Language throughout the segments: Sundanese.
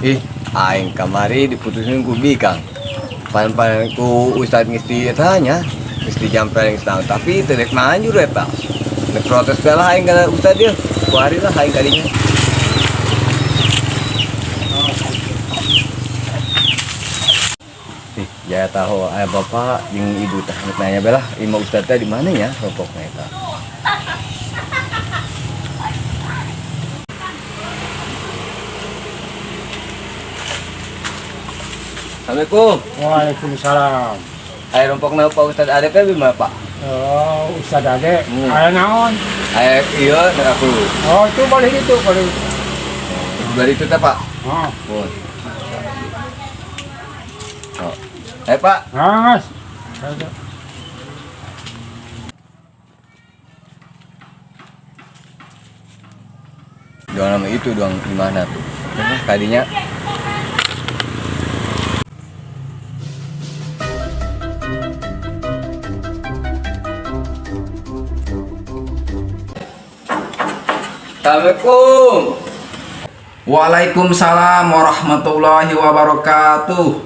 Ih, aing kamari diputusin ku bikang. Pan-pan ku ustad geus di eta nya, geus dijampeling setahun, tapi teu dek manjur eta. Nek protes teh lah aing kana ustad ieu. Kuari lah aing kadinya. Ih, jaya tahu aya bapak jeung ibu tah nek nanya bae lah, imah ustad teh di mana ya rompokna eta. Assalamualaikum. Waalaikumsalam. Aya rompokna Pak Ustad Ade teh di mana, Pak? Oh, Ustad Ade. Hmm. Aya naon? Aya ieu nek aku. Oh, itu boleh itu, boleh. Bari itu teh, Pak. Oh, Oh. Oh. Eh, Pak. Mas. Doang nama itu doang di mana tuh? Tadinya Assalamualaikum. Waalaikumsalam warahmatullahi wabarakatuh.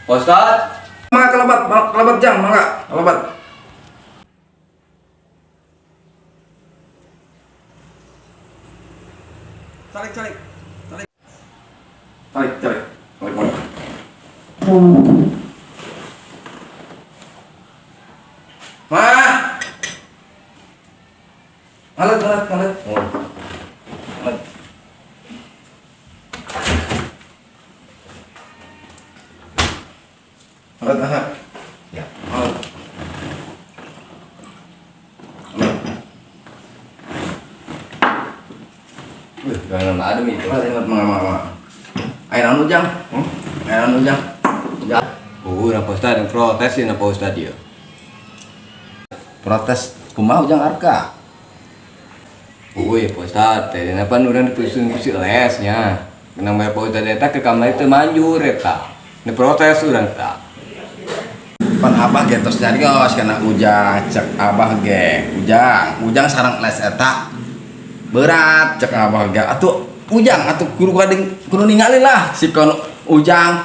Ustad. Mangga kelebat, mangga kelebat jang, mangga kelebat. Calik, calik, calik. Calik, calik. Calik, mangga. Mah. Ngalet, ngalet, ngalet. Oh. Ngalet. Ngalet, aha. Ya. Ngalet. Ngalet. Wih, doang nama adem itu. Ngalet, ngalet, mangga, mangga, mangga. Ayo naon ujang? Hmm? Ayo naon ujang? Ujang. Oh, nah Pak Ustad yang protes ya, nah Pak Ustad ya. Protes kumaha ujang Arka? Oh iya Pak Ustad, tadi napa urang diputusin ku si lesnya. Kenapa Pak Ustad eta ke kamar itu manjur eta. Ini protes urang ta. Pan abah ge tos nyarios kana ujang, cek abah ge. Ujang, ujang sareng les eta berat cek abah ge. Atuh ujang atuh kudu kading kudu ningali lah si kono ujang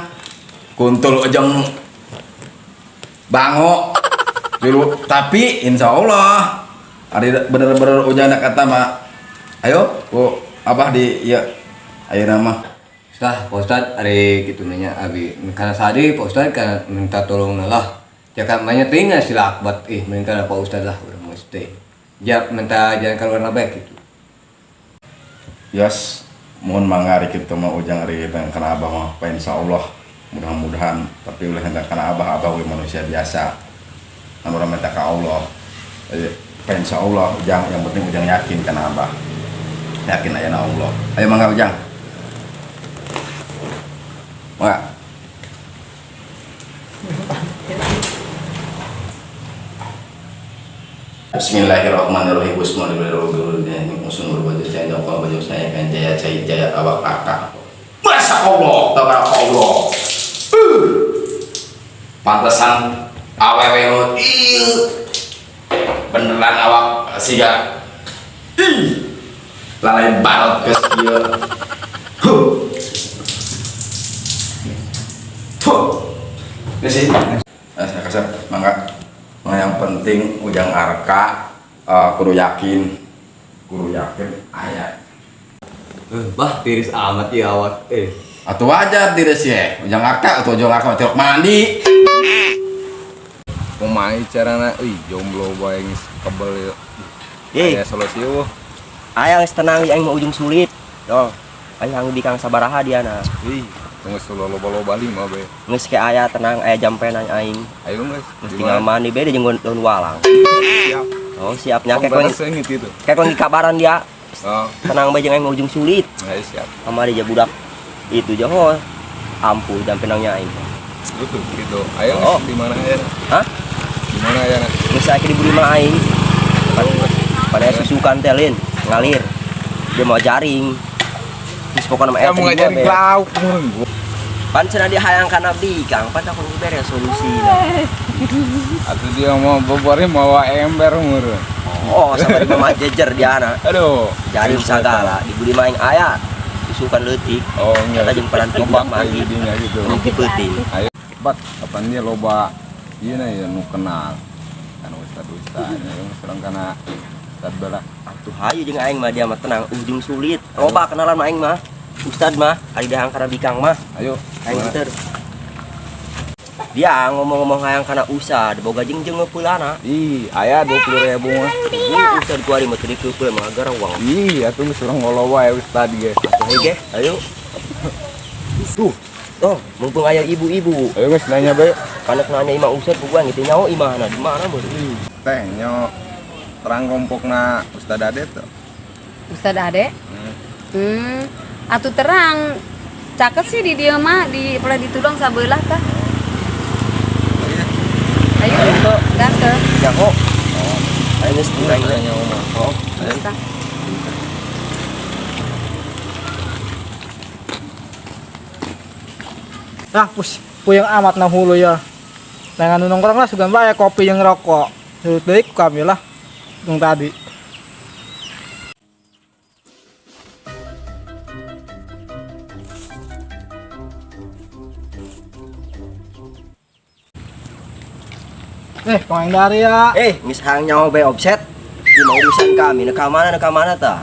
kuntul ujang bango dulu, tapi insya Allah ari bener-bener ujang nak kata mah ayo ku abah di ya ayo nama. Setelah Pak Ustad ari gitu nanya abi karena sadi Pak Ustad kan minta tolong lah. Jangan banyak tinggal sila akbat ih mending Pak Ustad lah urang mesti. Ja minta jalan keluar baik gitu. Yos, mohon mangga ari kitu mah ujang ari kitu kana abah mah pa insya Allah mudah-mudahan, tapi ulah hendak kana abah, abah we manusia biasa anu urang minta ka Allah. Jadi, pa insya Allah ujang, yang penting ujang yakin kana abah, yakin ayana Allah. Ayo mangga ujang, mangga. Bismillahirrahmanirrahim. Bismillahirrahmanirrahim. Jaya jaya jaya awak akak. Masya Allah, tabarakallah. Pantesan awewe nu ieu beneran awak siga ih lalai barot geus ieu. Huh. Tuh. Ini sih. Nah, saya kasep, mangga. Nah, yang penting ujang Arka kudu yakin, kudu yakin aya. Bah tiris amat ya awak eh. Atuh wajar tiris ye, ujang Arka atuh ujang Arka mah mandi. Kumaha carana euy jomblo bae geus kebel ieu. Eh, Aya solusi eueuh. Aya geus tenang aing mah ujung sulit. Dong. Aing bikang sabaraha dia na. Ih, geus loba-loba lima bae. Geus ke aya tenang aya jampenan aing. Ayo geus. Geus tinggal mandi bae jeung daun walang. Siap. Oh, siap nya Kayak kayak seungit gitu. Kayak lagi kabaran dia. Oh, Tenang bae jeung aing mah ujung sulit. ayo siap. Kamari dia budak itu joho. Ampuh jampenangnya aing. Gitu, gitu. Ayo Oh. geus di mana aya? Hah? Di mana aya? Geus aya di budi mah aing. Pada susukan teh lin ngalir. Dia mau jaring. Geus pokona mah eta Kamu di ngajarin bae. lauk mun. Pan cenah dia hayang kana bikang, pan aku bere solusina. Atau dia mau bobori mawa ember meureun. Oh, sama di mama jejer dia anak. Aduh. Jaring sagala di budi maing aya. Susukan leutik. Oh, nya. Eta jeung paranti budak mandi. Dinya gitu. Mimpi peuting. Ayo, bat kapan dia loba ieu na ya nu kenal. Kan ustad ustad ya serang kana ustad bala. Atuh hayu jeung aing mah dia mah tenang ujung sulit. Loba kenalan mah aing mah. Ustad mah ari dahang kana bikang mah. Ayo. Aing puter. Dia ngomong-ngomong hayang kana ustad, boga jeung jeung ngepeulana. Ih, aya 20.000 mah. Ih, ustad ku ari mah teu dikeupel mah garawang. Ih, atuh geus urang ngolo wae ustad ge. Atuh hayu ge. Ayo. Tuh. Oh, mumpung aya ibu-ibu. Ayo geus nanya bae. Kanek nanya imah ustad bukan gitu nyaho imahna di mana meureun. Teh nyo terang kompokna Ustad Ade tuh. Ustad Ade? Atuh terang. Caket sih di dieu mah di pernah ditudong sabelah tah. Ayo, Ayo, ganteng. Nyaho. Ayo geus urang ge. Nanya mah. Oh, Ayo. Tah. Nah, puyeng amat na hulu ya. Nah, anu nongkrong lah sugan bae kopi yang rokok. Surut deui ku kami lah. Yang tadi. Kau yang dari ya. Geus hayang nyaho bae offset. Ieu mah urusan kami, ka mana ka mana tah?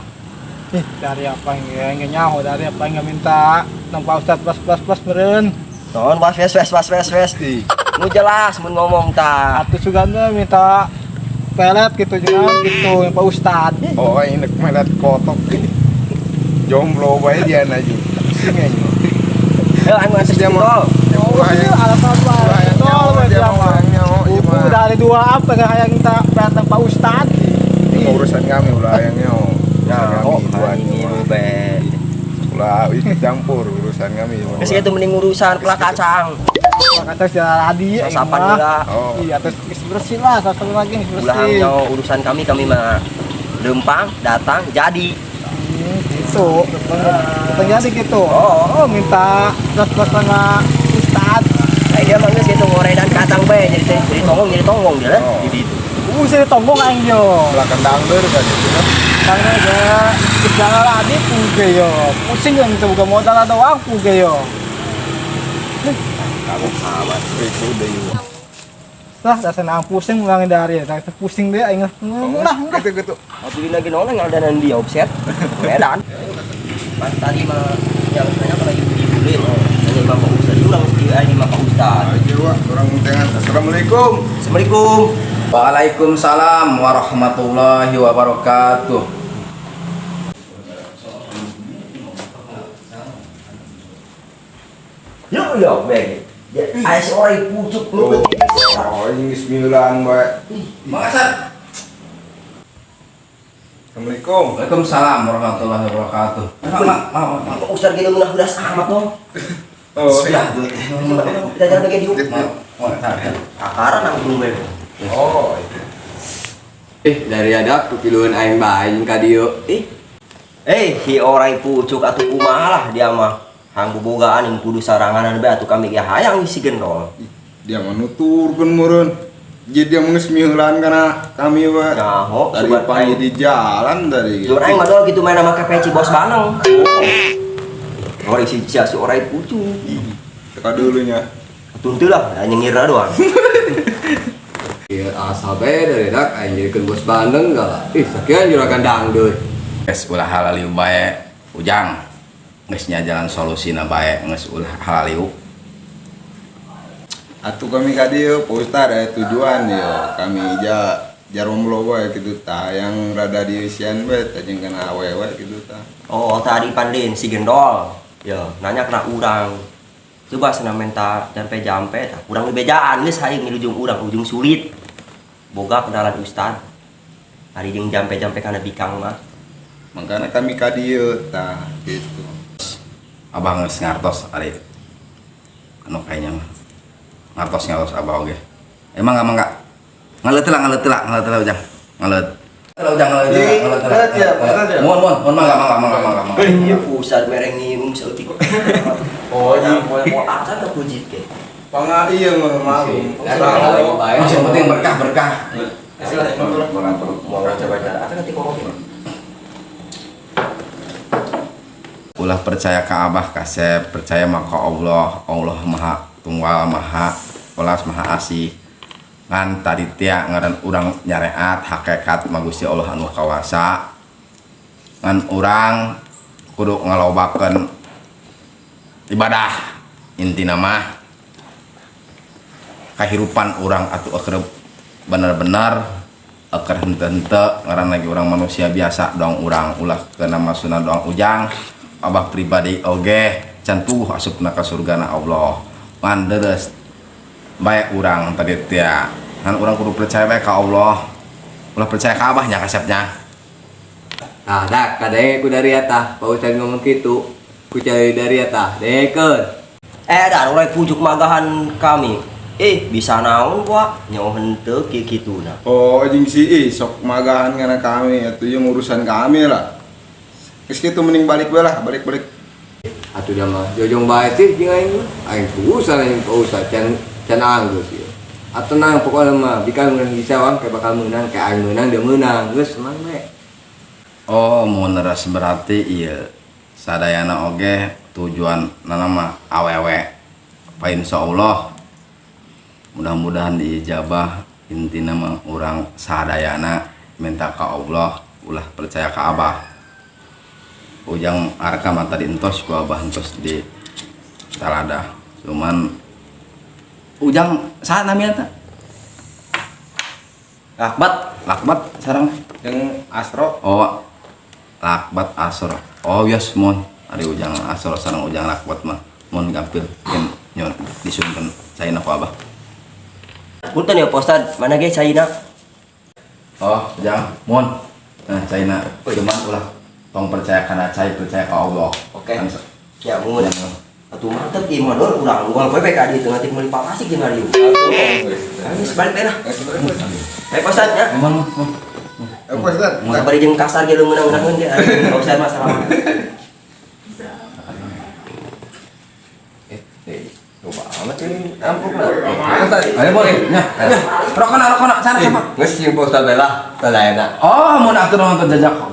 Dari apa yang nyaho, dari apa yang minta nang Pak Ustad plus plus plus meureun. Ton was wes wes was wes wes. Nu jelas mun ngomong tah. Atuh sugan mah minta pelet gitu jangan gitu yang Pak Ustad. Oh, ini melet kotok. Jomblo bae dia aja. Pusing aja. Aing mah Dia mah- tol. Oh, iya, alasan bae. Tol bae Dia dia mah mah. hayang nyaho, ieu Buku mah. dari dua apa nggak hayang minta pelet nang Pak Ustad. Ini mah urusan kami ulah hayang nyaho. Urusan Nah, oh, kami dua ini mah. bae. Ulah ikut campur urusan kami. Geus kitu mending urusan pelak kacang. Pelak kacang secara ladi, aing Sasapan mah. heula. Oh. Iya, terus geus bersih lah, satu lagi geus Ulah bersih. nyaho urusan kami, kami mah lempang datang jadi. Gitu. Datang jadi gitu. Oh. Oh, minta plus-plus sama Ustad. Kayak dia mah geus kitu ngoredan kacang bae jadi tonggong jadi tonggong dia lah. Oh. Jadi itu. Jadi tonggong aing yo. Ulah kendang deur kan gitu. Karena dia kerjaan lagi puge yo. Pusing yang itu bukan modal doang puge yo. Kamu amat itu deui. Lah, dasar nang pusing mulangin dari ya. Dasar pusing deh aing. Nah, Gitu gitu. Tapi lagi noleng ngadanan dia offset. Medan. Pas tadi mah yang nanya kalau ibu-ibu lain, nanya imam Pak Ustad, ulang mesti aing imam Pak Ustad. Ayo Wak, orang tengan. Assalamualaikum. Assalamualaikum. Waalaikumsalam warahmatullahi wabarakatuh. Ya Allah, beg. Ya, aya seorang pucuk lu. Oh, ini bismillah bae. Makassar. Assalamualaikum. Waalaikumsalam warahmatullahi wabarakatuh. Maaf, maaf, maaf. Pak Ustad gitu munah udah amat dong. Oh, Sudah, Bu. Kita jalan lagi diuk. Maaf, maaf. Akaran nang belum beg. Oh, itu. Dari ada kepiluan aing bae jeung ka dieu. Ih, Si orang pucuk atuh kumaha lah dia mah. Hang bobogaan yang kudu saranganan bae atuh kami ge hayang si gendol. Dia mah nuturkeun meureun. Jadi dia mah geus mieulan kana kami we. Nyaho, Dari sugan pagi aing. di jalan dari Sugan aing mah doang gitu main sama peci bos baneng. Orang si si orang pucuk. Teka dulunya. Atuh lah, nyengir doang. Ieu asal bae dari dak aing jadikeun bos bandeng gala. Ih, sakian juragan dangdut. Geus ulah halaliu bae Ujang. Geus nya jalan solusina bae geus ulah halaliu. Atuh kami ka dieu Pak Ustad aya tujuan ieu. Kami ja jomblo bae kitu tah yang rada dieusian bae tah jeung kana awewe kitu tah. Oh, tadi pandin si gendol. Ya, nanya kena urang. Coba sana minta jampe-jampe, tah urang dibejaan geus hayang ujung urang ujung sulit. Boga kenalan ustad. Hari jeung jampe-jampe kana bikang mah. Makanya kami ka dieu tah gitu. Abah geus ngartos ari anu kayaknya mah. Ngartos abah oge. Emang enggak mangga. Ngaleut lah, ngaleut lah, ngaleut lah Ujang. Ngaleut. Lah Ujang ngaleut lah, ngaleut lah. Berat ya, berat ya. Mohon, mohon, mohon mangga, mangga, mangga, mangga, mangga. Iya, pusat mereng nginum saeutik. Oh, iya, mau acan teh pujit ke. Panga iya mah malu. Mas, yang penting berkah, berkah. Mau coba cara acan nanti kok. Ulah Ulah percaya ka Abah kasep, percaya mah ka Allah. Allah Maha Tunggal, Maha Welas, Maha Asih. Ngan tadi tia ngaran urang nyareat hakekat mah Gusti Allah anu kawasa. Ngan urang kudu ngalobakeun ibadah, intina mah kahirupan urang atuh keur bener-bener keur henteu-henteu ngaran lagi urang manusia biasa dong. Urang ulah kena masuna doang ujang abah pribadi oge can puguh asupna ka surgana Allah. Ngan deres bae urang tadi tia, ngan urang kudu percaya bae ka Allah, ulah percaya ka abahnya kasepnya. Nah, dak kadenge ku dari eta, Pak Ustad ngomong kitu. Ku cari dari eta, dengekeun. Eh, dah mulai pujuk magahan kami. Eh, bisa naon gua nyaho henteu kieu kituna. Oh, jeung si I sok magahan kana kami atuh ieu urusan kami lah. Geus kitu mending balik we lah, balik-balik. Atuh dia mah jojong bae sih jeung aing mah. Aing urusan aing Pak Ustad can can anggeus ieu. Atuh tenang pokoknya mah bikang meunang bisa wang kayak bakal menang kayak aing menang dia menang geus senang we. Oh, mau neras berarti iya sadayana oge tujuan nana mah awewe. Pak, insya Allah mudah-mudahan diijabah. Intina mah urang sadayana minta ke Allah, ulah percaya ke abah. Ujang arka mah tadi entos ku abah entos di taladah, cuman ujang saha namanya teh? Lakbat. Lakbat sarang Yang Asro. Oh, lakbat asro. Oh yes, mon ari ujang asro sareng ujang lakbat mah mon gampil yen nyon disunten caina ku abah. Punten ya Pak Ustad, mana ge caina? Oh, ujang mon, nah caina, cuman ulah tong percaya kana cai, percaya ka Allah. Oke. Kan Ya mun. Atuh mantep ieu mah dor urang unggal poe ka dieu teu ngatik meuli papasik jeung ari. Geus balik teh lah. Baik Pak Ustad ya. Mon, mon. Eh, Pak Ustad. Mun bari jeung kasar ge leungeun-leungeun ge. Pak Ustad mah salam. Eh, eh, loba amat ini amplop lah. Pak Ustad. Ayo boleh nya, rokona rokona sana sama. Geus jeung Pak Ustad bae lah, sadayana. Oh, mun atuh nonton jajak